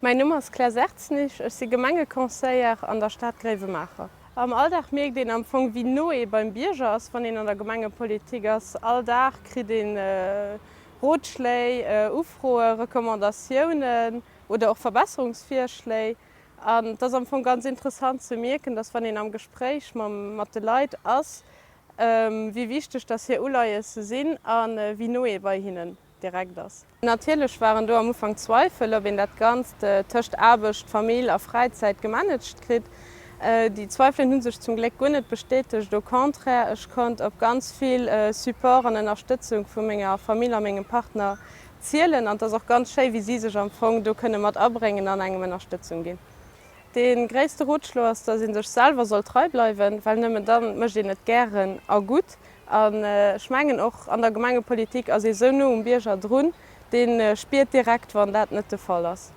Mäin Numm ass Claire Sertznig, ech si Gemengeconseillère an der Stad Gréiwemaacher. Am Alldag mierkt een am Fong, wéi no ee beim Bierger ass, wann een an der Gemengepolitik ass. All Dag kritt een Rotschléi, Ufroen, Recommandatiounen oder och Verbesserungsvirschléi. An et ass am Fong ganz interessant ze mierken, dass wann een am Gespréich mat de Leit ass, wéi wichteg dass hir Uleiesse sinn a wéi no ee bei hinnen direkt ass. Natierlech waren do am Ufank Zweifel, ob een dat Ganzt tëscht Aarbecht, Famill a Fräizäit gemanagt kritt. Déi Zweifelen hu sech zum Gléck guer net bestätegt, au contraire, ech konnt op ganz vill Support an Ënnerstëtzung vu menger Famill a mengem Partner zielen an et ass och ganz schéi, wéi si sech am Fong do kënne mat abréngen an engem Ënnerstëtzung ginn. Dee gréisste Rotschlo ass, dass ee sech selwer soll trei bleiwen, well nëmmen da mécht een et gären a gutt. An ech mengen, och an der Gemengepolitik ass ee sou no um Bierger drun, dee spiert direkt, wann dat net de Fall ass.